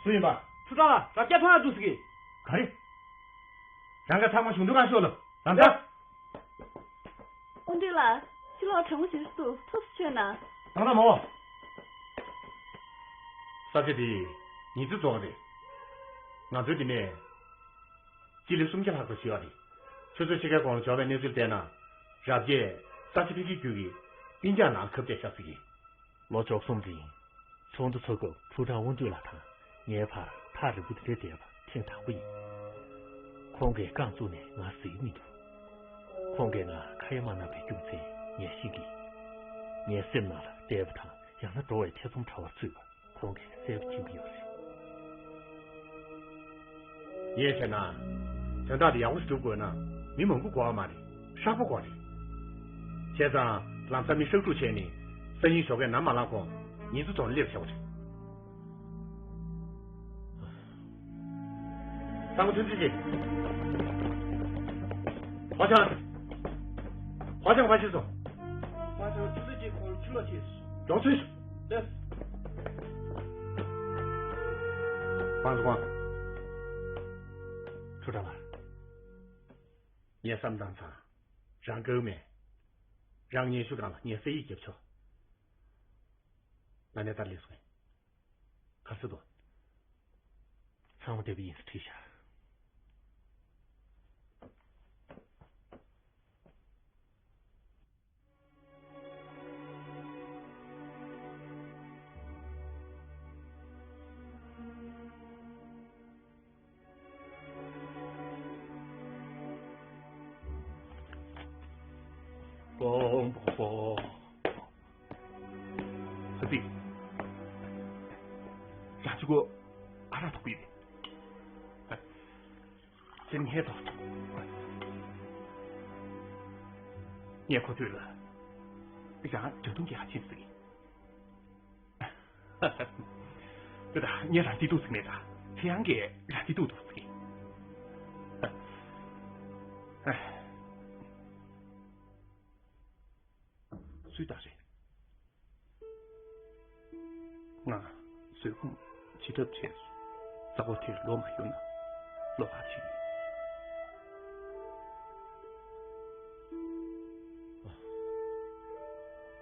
སུ་ཡིན་པ། ཕུ་ཁྲང་ལ་རབ་རྒྱས་མཐོང་ཡག་འདུག་ཟེར་གི། ག་རེ། རང་ག་ཚང་མ་གཞུང་དུ་གང་ཤོག་ལ་རང་ཚ། དབང་འདུས་ལགས། ཕྱི་ལོགས་དྲང་མོ་ཞིག་ཏུ་ཐུགས་སུ་ཆོད་ན། གང་ལ་མོ། ས་ཆ་དེ་ཉི་ཚེ་རྫོང་རེད། ང་ཚོའི་དེ་ནས་སྤྱི་ལེ་སུམ་བརྒྱ་ལྷག་ཙམ་ཞིག་ཡོད་རེད། ཆུ་ཚོད་ཕྱེད་ཀའི་གོང་ལ་འབྱོར་བའི་གནས་ཚུལ་བལྟས་ན། རབ་རྒྱས་ས་ཆ་ཕ་གིའི་རྒྱུད་ཀྱི་སྤུན་ཀྱག་ནང་ཁབ་བརྡལ་ཤག་ཟེར་གི། ལོ་བཅུ་གསུམ་རིང་ཚོགས་འདུ་ཚོགས་སྐབས་ཕུ་ཁྲང་དབང་འདུས་ལགས་དང་ངའི་བར་ཐག་རིང་པོ་དེ་འདྲ་བསྡད་པ་ཐེངས་དང་པོ་ཡིན། ཁོང་གིས་རྐང་བཙུགས་ནས་ང་གཟིགས་མི་འདུག་ཁོང་གིས་ང་ཁ་ཡ་མ་གནང་བའི་རྒྱུ་མཚན་ངས་ཤེས་ཀྱི། ངའི་སེམས་ནང་ལ་བསྡད་པ་དང་ཡང་ན་འགྲོ་བའི་ཐེ་ཚོམ་འདྲ་བར་ཚུད་པ། ཁོང་གིས་གསལ་པོ་མཁྱེན་གྱི་ཡོད་རེད། ངས་བྱས་ན། དོན་དག་འདི་ཡག་པོ་ཞིག་སྒྲུབ་དགོས་ན་མི་མང་པོ་དགོས་པ་མ་རེད། ཧྲག་པོ་དགོས་རེད། བྱས་ཙང་ལམ་སང་མི་ཧྲག་སྒྲུག་བྱས་ནས་སང་ཉིན་ཞོགས་ཀས་ནམ་མ་ལངས་གོང་ཉིན་ཚེ་རྫོང་ལ་སླེབས་བྱ་བ་རེད། ཚང་མ་ཐུགས་རྗེ་ཆེ། ཧྭ་ཅང་། ཧྭ་ཅང་ཕ་ཕྱིར་སོང་། ཧྭ་ཅང་ཆུ་ཚོད་གཅིག་གོང་ཕྱིར་ལོག་བྱས་སོང་། ཡོང་ཚུལ། ལགས། ཕང་སོང་། ཁྲུ་ཁྲ་ལ། ངས་བསམ་བཏང་ཙང་། རང་དགའ་བོ་མེད། རང་སྙན་ཞུ་སྒང་ལ་ངས་ས་ཡིག་བརྒྱབ་ཆོག་ང་གནས་ལྟར་སླེབས་སོང་། ག་ཚོད་འདུག་ཚང་མ་བསྡད་པ་ཡིན་ཟེར་བྲིས་ཤག་པོང་པོ་པོ། ཧ་ཙི། རང་ཚོ་ཁོ་ཨ་རག་འཐུང་གི་ཡོད་རེད། ཁྱེད་ངའི་ཐོག་ངས་ཁོ་ཐོས་ལ། རང་འདྲ་མཐོང་གི་ཧ་ཕྱིན་ཟིག་དེ་ད་ངས་རང་འདི་འདུག་ཟིག་མེད་ད། ཁྱེད་རང་གིས་རང་འདི་འདུག་འདུག་ཟིག་སུས་བཏང་རེད། ང་བཟོད་སྒོམ་བྱེད་གྲབས་བྱས་སོང་། ས་གོ་དེར་ལོག་མ་ཡོང་ན་བློ་ཁ་ཕྱིན།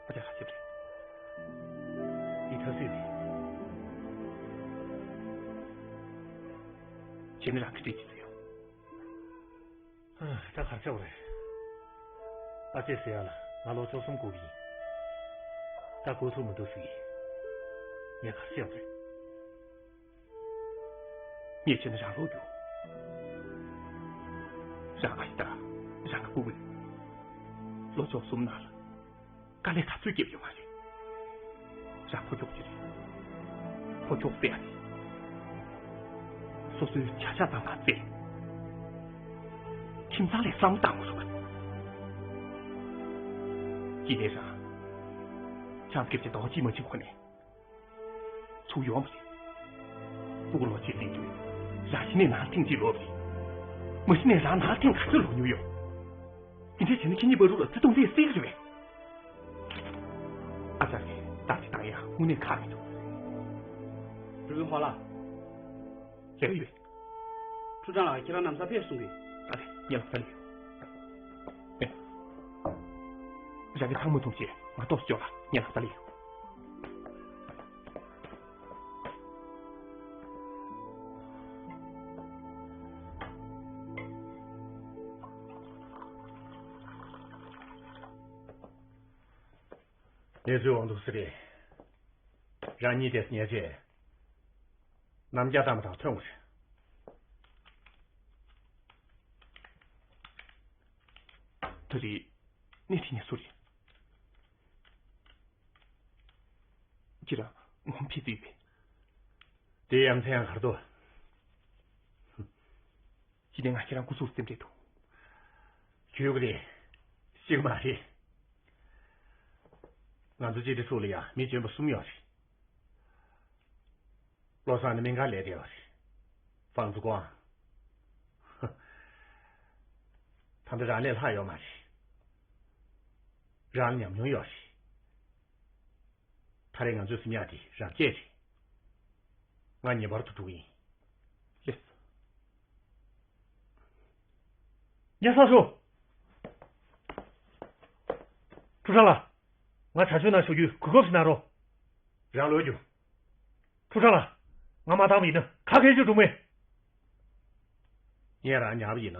ཨ་ཅག་ཁ་ཤས་རེད། འདི་ཐ་སི་རེད། བྱས་ན་རང་གིས་འགྲིག་གི་ཟེར་ཡོང་། ད་གར་ཆགས་པ་རེད། ཨ་ཅེ་ཟེར་ཡ་ལ་ང་ལོ་བཅུ་གསུམ་སྒུག་གི་ཡིན། ད་སྒུག་ཐུབ་མི་འདུག་ཟེར་གི། ངས་གར་ཆགས་པ་རེད། ངས་བྱས་ན་རང་ལོག་རྒྱུགས། རང་ཨ་ཡེ་དང་རང་གི་སྤུ་གུ་ཡོད། ལོ་བཅུ་གསུམ་ནང་ལ་དཀའ་ལས་ག་ཚོད་བརྒྱབ་ཡོད་མ་རེད། རང་ཕོ་ཁྱོག་ཅིག་རེད། ཕོ་ཁྱོག་བསད་ཡ་རེད། སོ་སོའི་བྱ་བཞག་བཏང་ག་བསད། ཁྱིམ་ཚང་ལ་བསམ་བློ་བཏང་དགོས་སོང་། ཡིན་ནའི་རང་། ཆང་སྐེབས་ཀྱི་རྡོག་གཅིག་མ་བྱིན་གོང་ནས་ཚུར་ཡོང་བ་རེད། སྤུ་གུ་ལོ་གཅིག་སླེབས་དུས་རང་གཞི་ནས་ནང་ཐེངས་གཅིག་ལོག་པ་རེད། མ་གཞི་ནས་རང་ནང་ཐེངས་ག་ཚོད་ལོག་མྱོང་ཡོད། དེ་འདྲ་བྱས་ན་ཁྱེད་གཉིས་བར་དུ་ལ་བརྩེ་དུང་ལྷས་སྲིད་ཀྱི་རེད་པས། ཨ་ཅག་གིས་བདག་གི་བཏང་ཡག་དངོས་གནས་ཁག་མི་འདུག་འགྲུལ་པའི་ཧོ་ལ། ལས་ཡོད། ཁྲུ་ཁྲང་ལགས་ཁྱེད་རང་ལམ་སང་ཕེབས་གསུང་གི། ཨ་ལེ། ངས་ལམ་སང་སླེབས་ཡོད། ཨེ། རང་གི་ཐང་མ་འཐུང་བྱས་ང་ཏོག་ཙམ་འཇོག་ལ། ངས་ལམ་སང་སླེབས་ཡོད། གནས་ཚུལ་འོང་འདུག་ས་རེད། རང་ཉིད་དེ་ཉེས་ཆད་རྣམ་རྒྱལ་བཏང་བ་དང་མཐུན་པ་རེད། ད་རེས་གནས་དེ་ཉེས་གསོག་རེད། ཁྱེད་རང་ངོ་མ་ཕེབས་ཀྱི་ཡོད་པས། དེ་ཡ་མཚན་ཡང་ག་རེ་འདུག་ཡིན་ནའི་ང་ཁྱེད་རང་སྐུ་གཟུགས་སེམས་ཁྲལ་འདུག་གྱོད་ཀྱི་རེད། ཤི་གི་མ་རེད། ང་ཚོ་གཅིག་སྒྲིལ་ཚུགས་ལ་ཡ་མི་འཇོན་པ་གསུམ་ཡོད་རེད། བློ་བཟང་ནི་སྨན་ཁང་ལས་བསྡད་པ་རེད། ཧྥང་ཙི་ཀོང་། ད་ལྟ་རང་ལས་ལྷག་ཡོད་མ་རེད། རང་ལ་ཉམས་མྱོང་ཡོད་རེད། ད་རེས་ང་ཚོས་ཟིན་ཡག་དེ་རང་སྐྱེས་རེད། ང་ངེས་པར་དུ་འགྲོ་གི་ཡིན། ལགས་སོ། ཉ་ཚང་ཧྲུའུ། ཁྲུ་ཁྲང་ལགས། ང་བྱ་སྤྱོད་ནང་ཞུགས་རྒྱུའི་གོ་སྐབས་ཤིག་གནང་རོགས། རང་ལོག་རྒྱུགས། ཁྲུ་ཁྲང་ལགས། ང་མ་བཏང་བ་ཡིན་ན་ག་གེ་ཅིག་འགྲོ་མེད། ངས་རང་ཉར་བ་ཡིན་ན་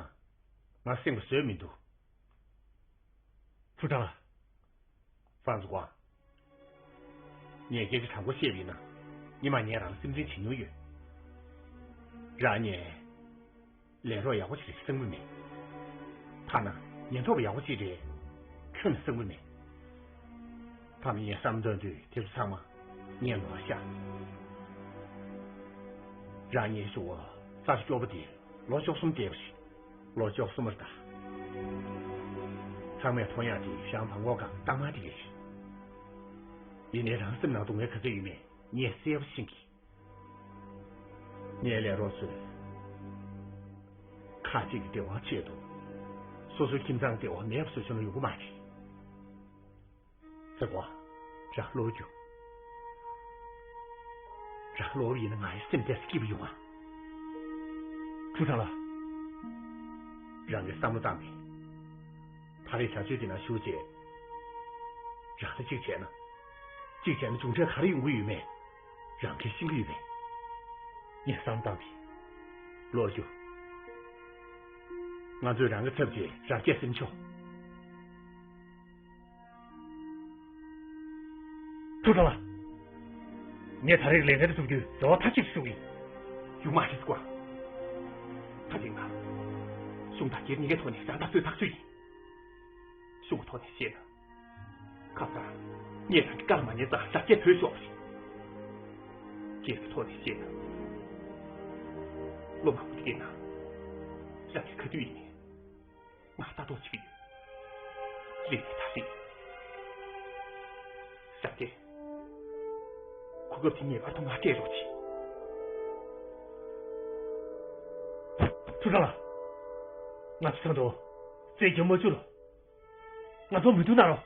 ང་སེམས་པ་བཟོད་མི་འདུག་ཁྲུ་ཁྲང་ལགས། ཧྥང་ཙི་ཀོང་། ངས་སྐད་ཆ་དྲང་པོ་བཤད་པ་ཡིན་ན་སྔོན་མ་ངས་རང་ལ་སེམས་འཛིན་བྱེད་མྱོང་ཡོད། རང་ངས་ལས་རོགས་ཡག་པོ་ཞིག་རེད་བསམ་གྱི་མེད། ཐ་ན་ཉེན་རྟོག་པ་ཡག་པོ་ཅིག་རེད་ཁྱོན་ནས་བསམ་གྱི་མེད། ཐ་མ་ངས་བསམ་དོན་དུས་དེ་ཚོ་ཚང་མ་ངས་ནོར་བཞག་རང་ཉེས་ཞུ་བ་རྩ་སྐྱོ་པོ་དེ་ལོ་བཅུ་གསུམ་བསྡད་པ་རེད། ལོ་བཅུ་གསུམ་པར་ད། ཚང་མས་མཐོང་ཡག་དེ་རང་བང་གོ་གང་གཏའ་མ་དེ་རེད། ཡིན་ནའི་རང་སེམས་ནང་དུ་ངས་ག་ཚོད་ཡོད་མེད་ངས་གསལ་པོ་ཤེས་ཀྱི། ངའི་ལས་རོགས་ཚོས་ཁ་ཅིག་གི་བདེ་བ་ཆེད་དུ་སོ་སོའི་ཁྱིམ་ཚང་བདེ་བ་མེད་པ་བཟོ་བྱུང་ན་ཡོང་གི་མ་རེད། ཙི་ཀོང་། རང་ལོག་རྒྱུགས། རང་ལོག་པ་ཡིན་ན་ང་ཡི་སེམས་དེ་སྐྱིད་པོ་ཡོང་ང་། ཁྲུ་ཁྲང་ལགས། རང་གིས་བསམ་བློ་བཏང་ནས། ད་རེས་བྱ་སྤྱོད་འདི་ནང་ཞུགས་རྗེས། རང་ལ་གཅིག་བྱས་ན། གཅིག་བྱས་ན་མཇུག་འབྲས་ག་རེ་ཡོང་གི་ཡོད་མེད། རང་གིས་ཤེས་ཀྱི་ཡོད་པས། ངས་བསམ་བཏང་སྟེ། ལོག་རྒྱུགས། ང་ཚོས་རང་གི་ཚབ་བྱས་རང་སྐྱེད་སྲིང་ཆོག་ཐུགས་དྲང་ལ། ངས་ད་རེས་ལས་འགན་འདི་སྒྲུབ་རྒྱུའི་རེ་བ་མཐའ་གཅིག་ཏུ་ཞུ་གི་ཡིན། ཡོང་མ་རེད་ཟེར་གོ། ད་ཐེངས་ང་། གཞུང་དང་སྒེར་གཉིས་ཀའི་ཐོག་ནས་རང་དང་སོའི་ཐག་གཅོད་ཡིན། གཞུང་གི་ཐོག་ནས་བཤད་ན། ཁ་སང་། ངས་རང་གི་བཀའ་ལ་མ་ཉན་ཙང་རང་སྐད་བོས་ཤོག་རེད། སྒེར་གྱི་ཐོག་ནས་བཤད་ན། ལོ་མང་པོ་དེ་གའི་ནང་། རང་གི་ག་དུས་ཡིན་ནའི། ང་ལྟ་རྟོག་བྱེད་ཀྱི་ཡོད། རེད་དེ་ད་རེད། ཞབས་རྗེས། གོ་སྐབས་དེ་ངེས་པར་དུ་ང་སྤྲད་རོགས་གྱིས། ཁྲུ་ཁྲང་ལགས། ང་ཚོ་ཚང་དུ་རྩོད་རྒྱག་མ་བཅུག་ལོ། ང་ཚོ་མི་འདུག་ན་རོ།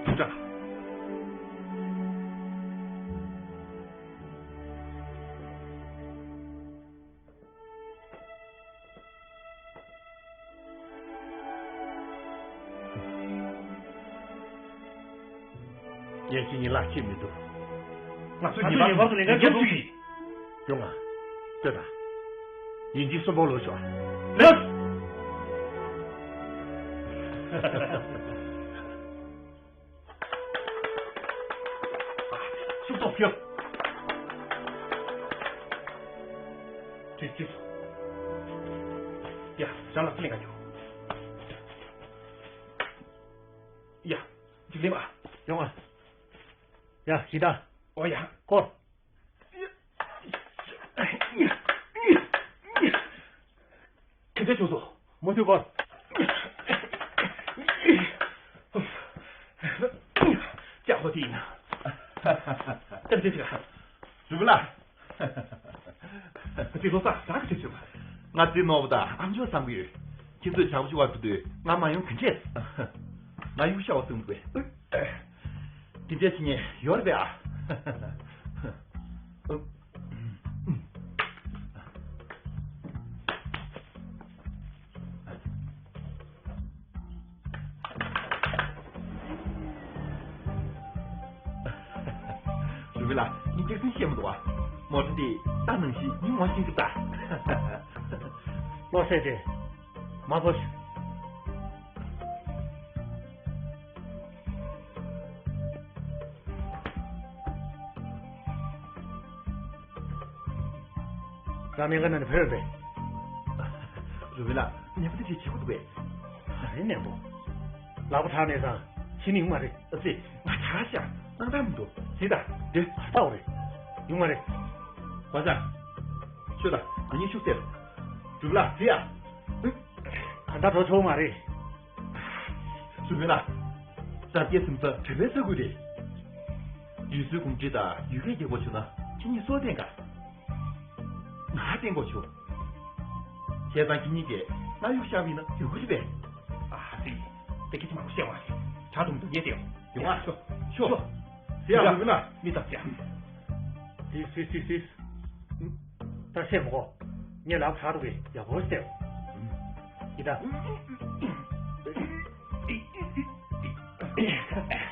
ཁྲུ་ཁྲང་ལགས། ངས་ཁྱེད་གཉིས་ལ་ཁྱེད་མི་འདུག་ང་ཚོ་ཉིན་པར་དུ་ལས་འགན་འཁྱེར་ཐུབ་ཀྱི། ཡོང་ང་། ལྟོས་དང་། ཡིན་གཅིག་གསུམ་པོ་ལོ་ཤོག་ལགས། ཤུགས་ཏོག་ཕིའོ། ཅི་ཅི། ཡ། རང་ལ་ཚ་ལེན་ག་ཡོད། ཡ། འཇིག་རྟེན་པ། ཡོང་ང་། ཡ། ཞི་ད། ཨོ་ཡ། ཁོ། ག་འདྲ་བྱུང་སོང་། མུ་མཐུད་སྐོར། ལྕགས་པོ་དེ་ཡིན་ན། ལྟ་བྱེད་ཅིག་རུས་པ་ལགས། དེ་ལོ་སར་རང་གི་བྱེད་ཆོག་ང་རྩིས་རྣོ་པོ་དང་ཨ་མཆོག་བཟང་པོ་ཡོད། ཁྱེད་ཚོས་བྱ་བ་ཞུ་བར་འགྲོ་དུས་ང་མ་ཡོང་ག་འདྲས། ང་གཡུག་ཤ་བ་གསུམ་དགོས། དེ་འདྲས་བྱེད་མཁན་ཡོད་རེད་པས་ཨ། རུས་པ་ལགས། ངས་སྐྱག་རྫུན་བཤད་མི་འདུག་ཨ། མོ་ཊ་འདི་ད་ནང་བཞིན་ཉིན་མོ་ཤིང་གི་ད། ལོ་སེ་ཏེ། མ་ཕོ། རང་སྨན་ཁང་ནང་ནས་ཕེབས་པས། རུས་པ་ལགས། ནད་པ་དེ་འདྲས་བྱེད་དགོས་འདུག་པས། ག་རེ་ནད་པོ། ལག་པ་དྲག་ནས་སང་ཕྱི་ནས་ཡོང་མ་རེད། ཨ་ཙི། ང་དྲག་ཤག་སྣང་དག་མི་འདུག་ཟེར་ད། འདི་ང་ལྟ་བ་རེད། ཡོང་མ་རེད། ཁོ་ཚ། ཤོད་ད། ང་གཉིས་ཤུགས་ཟེར། རུས་པ་ལགས་ཟེར་ཡ། ག་འདྲ་འགྲོ་ཆོག་མ་རེད། རུས་པ་ལགས། གཟབ་རྒྱས་སེམས་ཚ་དྲན་པའི་ས་ཁུལ་རེད། ཡུལ་སྲོལ་གོམས་འདྲིས་དང་ཡུལ་སྐད་རྒྱག་དགོས་བྱུང་ན་ཁྱེད་གཉིས་སྲོག་བརྟན་ག་ང་བརྟན་དགོས་བྱུང་། བྱས་ཙང་ཁྱེད་གཉིས་ཀྱིས་ང་གཡུག་བཞག་པ་ཡིན་ན་ཡག་པོ་རེད་པས། ཨ་ཙི། ད་ཁྱེད་ཀྱིས་མང་པོ་བཤད་པ་རེད། དྲག་འདུག་མི་འདུག་ངས་བལྟས་ཡོང་། ཡོང་ང་། ཤོག་ཤོག་ཤོག་ཟེར་ཡ། རུས་པ་ལགས། མི་ལྟ་ཟེར་ཡ། སི་སི་སི་སི། ད་བཤད་མི་དགོས། ངས་ལབ་ཚར་འདུག་གས། ཡག་པོ་བཤད། ཡི་ད།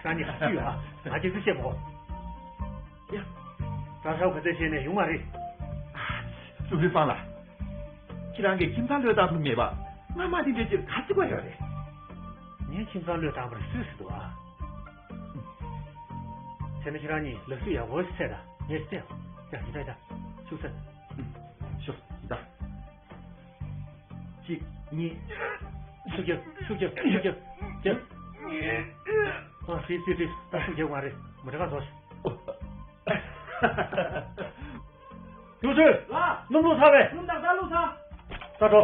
ད་ནི་ཁ་ཚུད་ཡོད་ཨ། ང་ཁྱེད་ཚོ་བཤད་མི་དགོས། ཡ། ད་ཧྲའོ་ག་ཚོད་བཤད་ནས་ཡོང་བ་རེད། ཨ། རུས་པ་ལགས། ཁྱེད་རང་གིས་ཁྱིམ་ཚང་བློས་བཏང་གི་མེད་པ། ང་མ་དེ་འདྲའི་ཅིག་ག་ཚོད་དགོས་ཡོད་རེད། ངས་ཁྱིམ་ཚང་བློས་བཏང་བར་སུས་ཟེར་འདུག་ཨ། བྱས་ན་ཁྱེད་རང་གཉིས་ལག་ཤུབས་ཡག་པོ་ཞིག་འཚལ་དང་། ངས་བལྟས། ཡ། ཡི་ད་ཡི་ད། ཤུགས་ཚ། ཤོག་ཡི་ད། གཅིག་གཉིས། ཤུགས་རྒྱབ། ཤུགས་རྒྱབ། ཤུགས་རྒྱབ། རྒྱབ། ཨ། སི་སི་སི། ད་ཤུགས་རྒྱབ་མ་རེད། མོ་ཊ་ཁ་ཟོ། ཡུ་ཚུལ། ལགས། སྣུམ་བླུགས་ཚར་བས། སྣུམ་ཏག་ཏག་བླུགས་ཚར། ད་འགྲོ།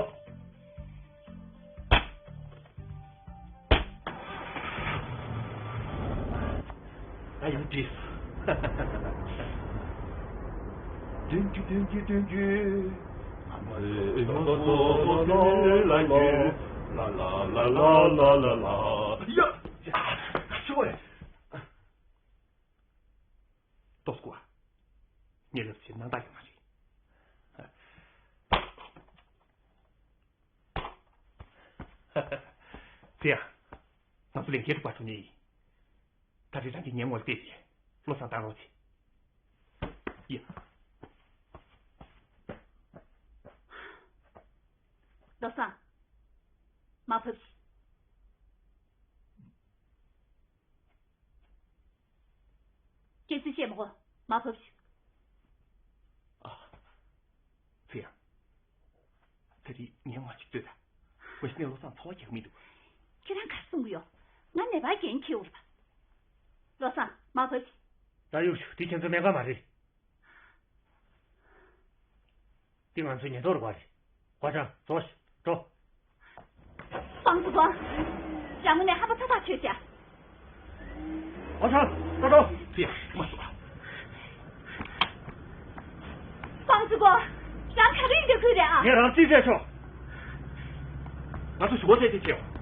ད་ཡང་བྲིས། བདུན་ཅུ་བདུན་ཅུ་བདུན་ཅུ། ལ་ལ་ལ་ལ་ལ། ཡ། ཡ། ཆུ་བོ་རེད། ཏོག་ཙམ་སྒུག་ཨ། ངས་ལབ་ཚེ་སྣང་དག་ཡོད་མ་རེད། དེ་ཡང་། ང་ཚོ་ལས་འགན་སྒྲུབ་པར་འགྲོ་ནི་ཡིན། ད་རེས་རང་གི་ཉལ་ངོ་ལ་བལྟས་ཚེ་བློ་བཟང་བཏང་རོགས་བྱེད། ཡ། བློ་བཟང་། མར་བབས་ཤིག་སྐད་ཆ་བཤད་མི་དགོས། མར་བབས་ཤིག་ཨ། ཚེ་ཡང་། ད་རེས་ངས་ངོ་ཅིག་ལྟོས་དང་། ངོ་ཤེས་ནས་བློ་བཟང་ཚོར་བ་རྒྱག་མི་འདུག་ཁྱེད་རང་ག་རེ་གསུང་གི་ཡོད། ང་ནད་པར་འགན་འཁྱེར་ཡོད་རེད་པ། བློ་བཟང་། མར་བབས་ཤིག་ད་གཡུག་ཤོག་དེ་ཁྱེད་ཚོའི་སྨན་ཁང་མ་རེད། འདི་ང་ཚོའི་ཉེན་རྟོག་རུ་བ་རེད། སྒོ་བྱང་། རྫོགས་ཤིག་འགྲོ། ཧྥང་ཙི་ཀོ། རང་ངོས་ནས་ཧམ་པ་ཚ་ཐག་ཆོད་བྱ། སྒོ་བྱང་། ད་འགྲོ། ཚེ་ཡང་མ་སོང་། ཧྥང་ཙི་ཀོ། རང་ག་རེ་ཡིན་འདོད་ཀྱི་རེད་ཨ། ངས་རང་རྩིས་སྤྲད་ཆོག་ང་ཚོ་ཞུ་བ་སྤྲད་དེ་བྱེད།